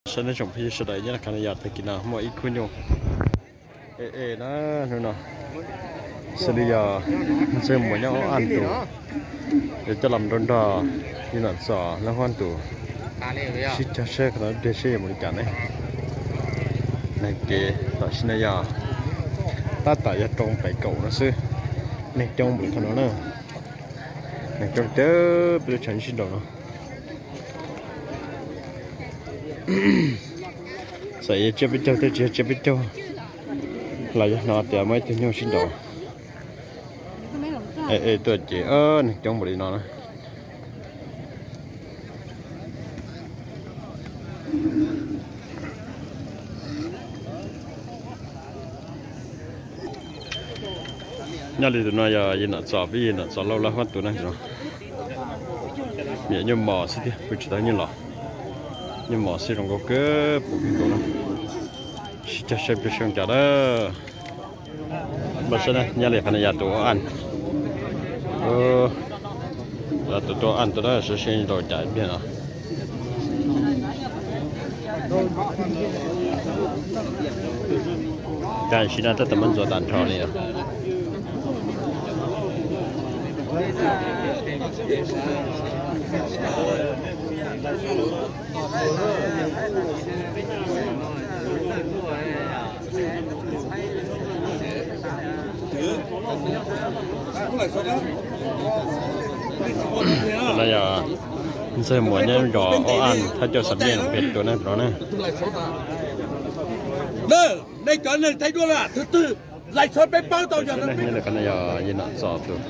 Saib nej tsoom phooj ywg sawv daws, nyob rau qhov no yog tag kis no muaj ib khub nyuj e e na, hnub no xws li yog Ntxawg Muas nyob Ob Aj tus, yuav coj los nrog nrog Yis Nom Txos Lauj Huab tus sib cog saib qhov no dej seb yuav mus li cas ne. Neeg kev tam sim no yog tab tom yog rau pem kaum no xwb, neeg coob npaum li qhov no na. Neeg coob tiag, peb lub tshav sib nraus no. Txawm yog tsiab peb caug thiab tsis yog tsiab peb caug los yog hnov tias muaj ib tug nyuj sib nraus e e tuaj ces neeg coob npaum li no na. Nyob li tus no yog Yis Nom Txos, peb Yis Nom Txos Lauj Huab tus na. Niam nyuj mos xwb tiag, kuj tsis tau nyuj los. Nyuj mos xwb zoo nkauj kawg, puv kawg nkaus na. Sib cog saib pliag seb zoo cas lawm. Npaj saib na, nyob li qhov no yog tus Ob Aj, tus tuaj Ob Aj tus na, saib seb nrau cas ib pliag no. Tam sim no tab tom muab ntxuav tag nrho li os. Tam no yog Ntxawg Muas nyob zos Ob Aj thab coj Xam Nyiaj Loos Pes tus na, tus no na. Nej cov neeg thaij duab na, thứ tư, laj xov peb paub tau yog. Qhov no yog Yis Nom Txos tus,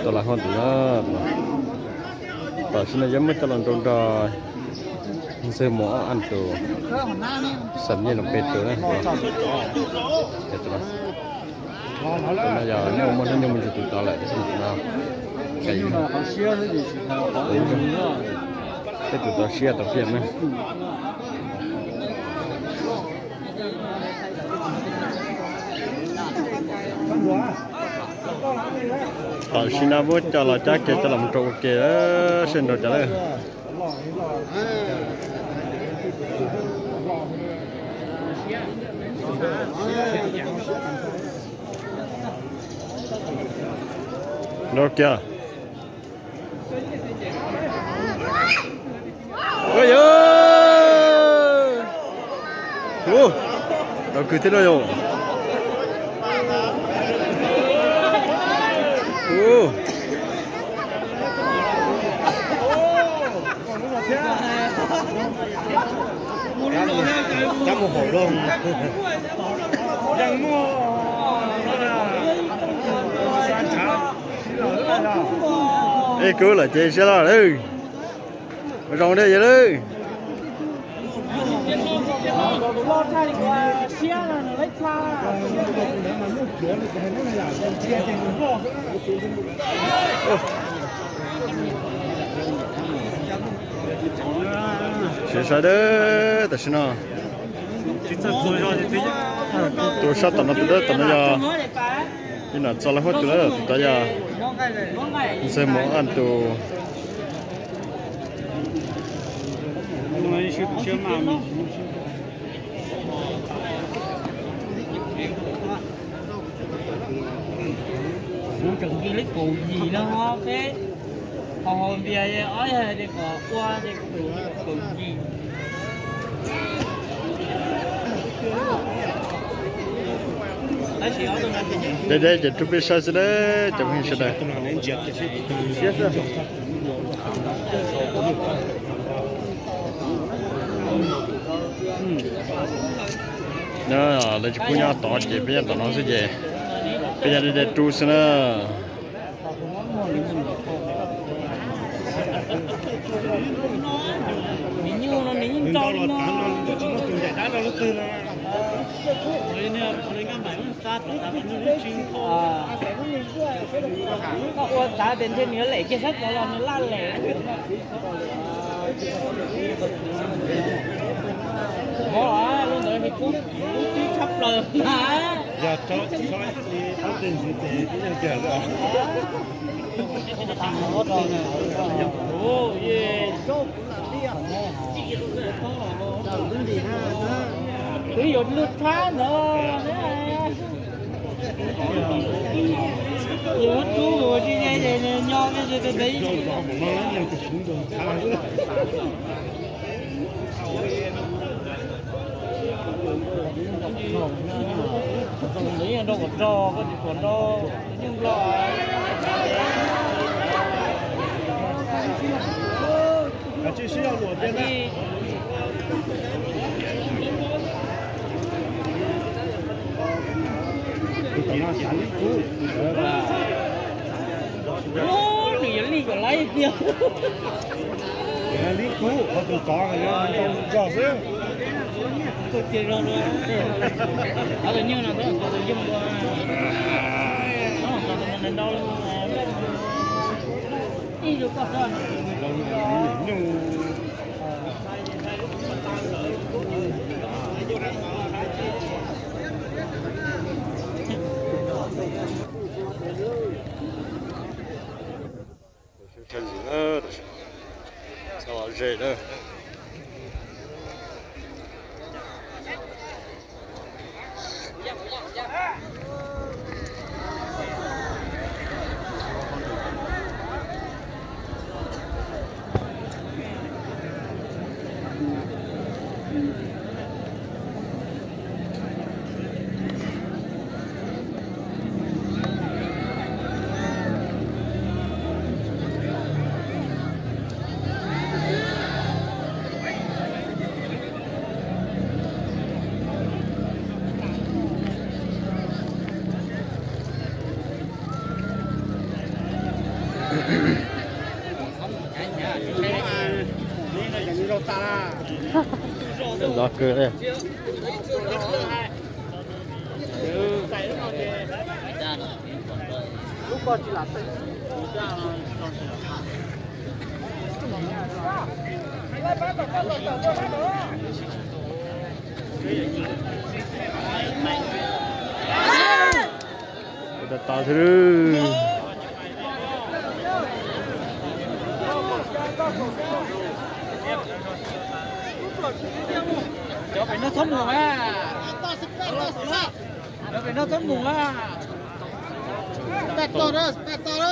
tau laj hoob tus na. Tam sim no yuav muab coj los nrau nrog Ntxawg Muas Ob Aj tus, Xam Nyiaj Loos Pes tus na. Tus no yog nyuj muaj hnub nyoog mus ntsis tus tod lawm, tab sis tus no peb tus tod siab tau tiag na. Tam sim no muab coj los cab kiag coj los mus rau ua ke seb nrau cas lawm. Nrau kiag. Ua yog, ua, nrau kawg thiab no yog. Cab mus hauv lawm. Ej, kub lawm ces siab loj lawm. Zoo deb yog lawm. Siab sai dawb, tam sim no tus sab tom no tus dawb tom no yog ib nom txog lawv huab tus dawb, tus tod yog Ntxawg Muas Aj tus. Kuv tseem cia li kaum yim no ho peb ho haus npias ob yog tias kom ua ces kaum yim. Deb deb ces rub peb saib xwb deb cov phooj ywg sawv daws. Lawv tsis pub nyob tod ces peb nyob tom no xwb ces peb nyob deb deb rub xwb na. Koj ua xav tias ntshe nws yuav lem kiag sab tod los nws laj lem. Mov lub ntawd es kub tib tshab plaws mas. Wb yuav luag thab ntawd, yuav rub ua tsis ze ces nws nyo kiag ces tes ntev. Nws yeej nrau kom rog, koj tsis pom nrau, yeej nrau. Nws yuav lij kom laib tiag. Lib kub qhov tus tod zog xwb. Qhov tus nyeej no tab tom tus yoog dua, qhov tus no nrau. Ze na. Zov kawg li. Tab tom xwb. Cov pem no txhob mus na. Cov pem no txhob mus na. Paj tog na, paj tog na.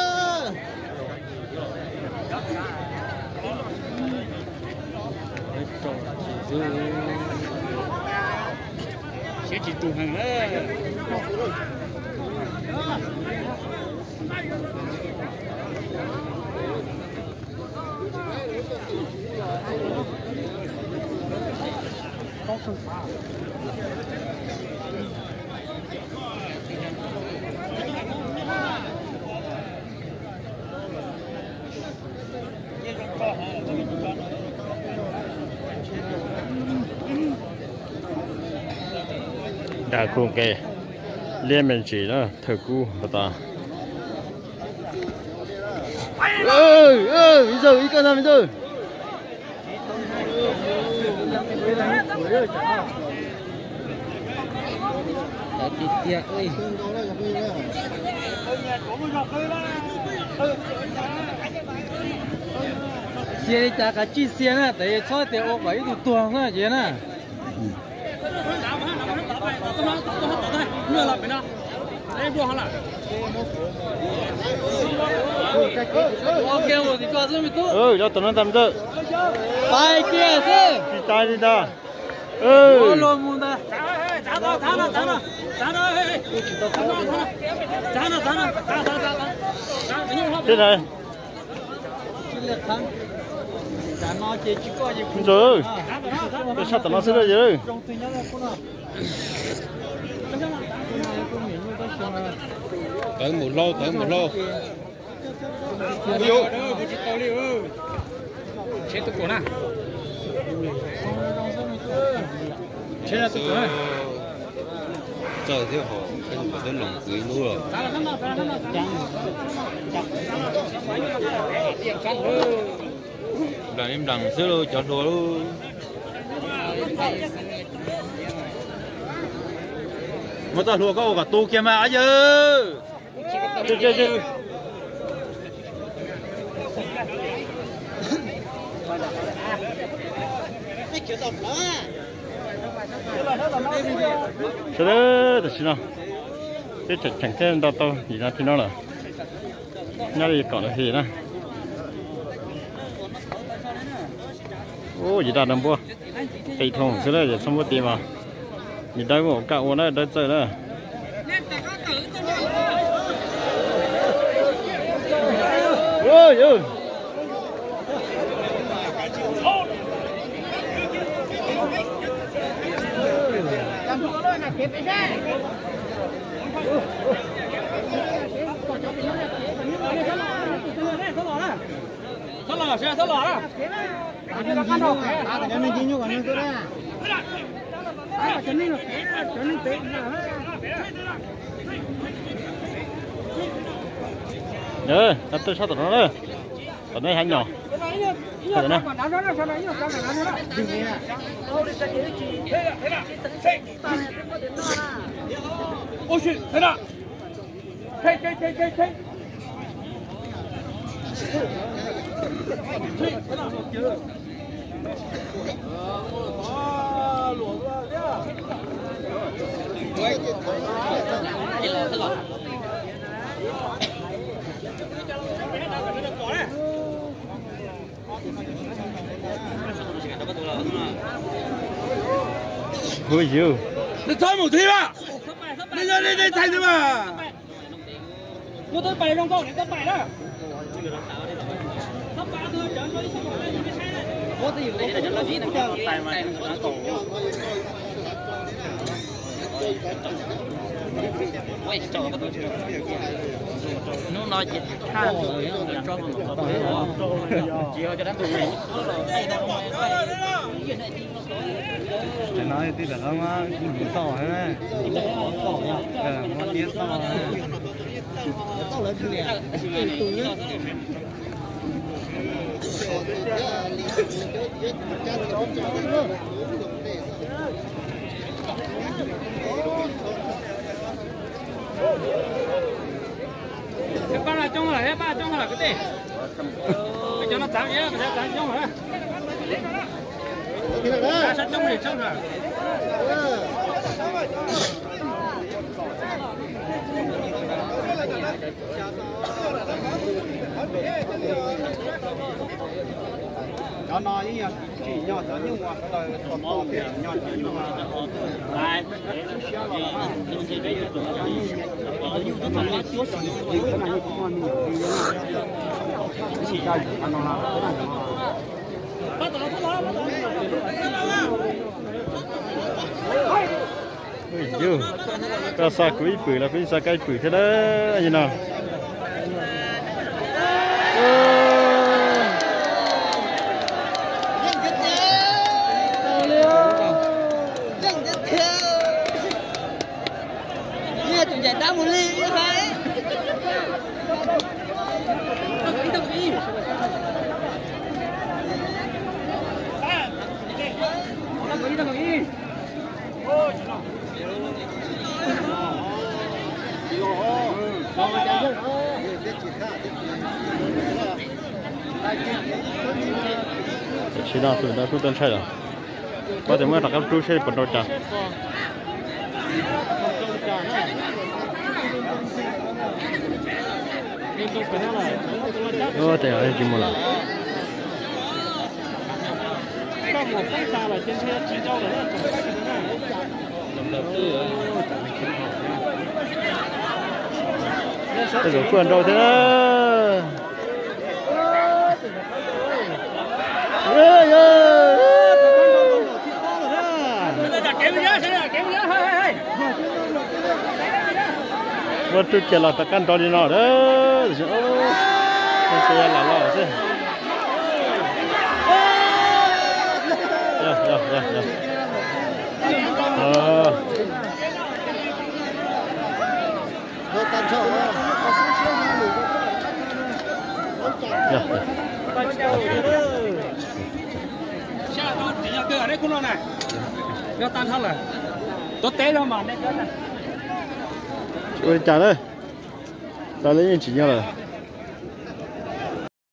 Siab tsis tus heev na. Dag khu nqe liab me ntsis na, thawj kub npau tas. Ib zawg, ib koj na me ntxawg. Xia li cas kav tsij xia na, tes txhob tias ua kom ib tug tuag xwb ces na. Cov tom no ntag me ntxawg. Pais kiag xwb. Tsis tas li ntag. Luag mus ntag. Thiab na. Ntxawg, sab tom no xwb na yawg. Tawv mus hlau, tawv mus hlau. Tsheb tus kaum na. Tsheb tus kaum na. Txawj thiab hos, koj nyuam qhuav twb loos kwv ib lub los. Nplas li nplas xwb lauj cov hluas lauj. Muab txoj hlua koj ua kom tu kiag mas yawg. Sawv daws, tam sim no twb cheem cheem thiab nto tau yim no thiab no lawm. Nyob li kaum nas this na. Ub, yim daj dawb npuab, qis thoom xwb na, yog txhob npuab ti mas yim dawb ua kaj ua na, dawb txawj na. Tawm sab tom no, tom no hav nyom. Ui yus, nej txhob mus thiab, nej nyob nej nej thaij xwb mas. Hnub no ces tsis tshaj, tsis yog cov dab tus. Tam no tij tam no muab toj, muab tiab toj. Pab coob lawm, pab coob lawm kwv tij. Cov no txav, cov txav coob lawm. Sab coob li tshoob lawm. Cov no yeej yog tsis nyog cov nyuj ua taw tau tau tias nyog cov nyuj. Yus, koj xa kuv ib pwm los kuv yeej xa koj ib pwm thiab na, yog no. Tam sim no tus ntawd kuj tuaj ntshai lawm, pab tias muab rov qab rub seb puas nrau cas. Ua, tej zaum tsis mus lawm. Tej zaum kuj nrau thiab na. Muab rub kiag los rov qab nrau li no. Lam los xwb. Ua li cas na, tas li yeej tsis nyob lawm.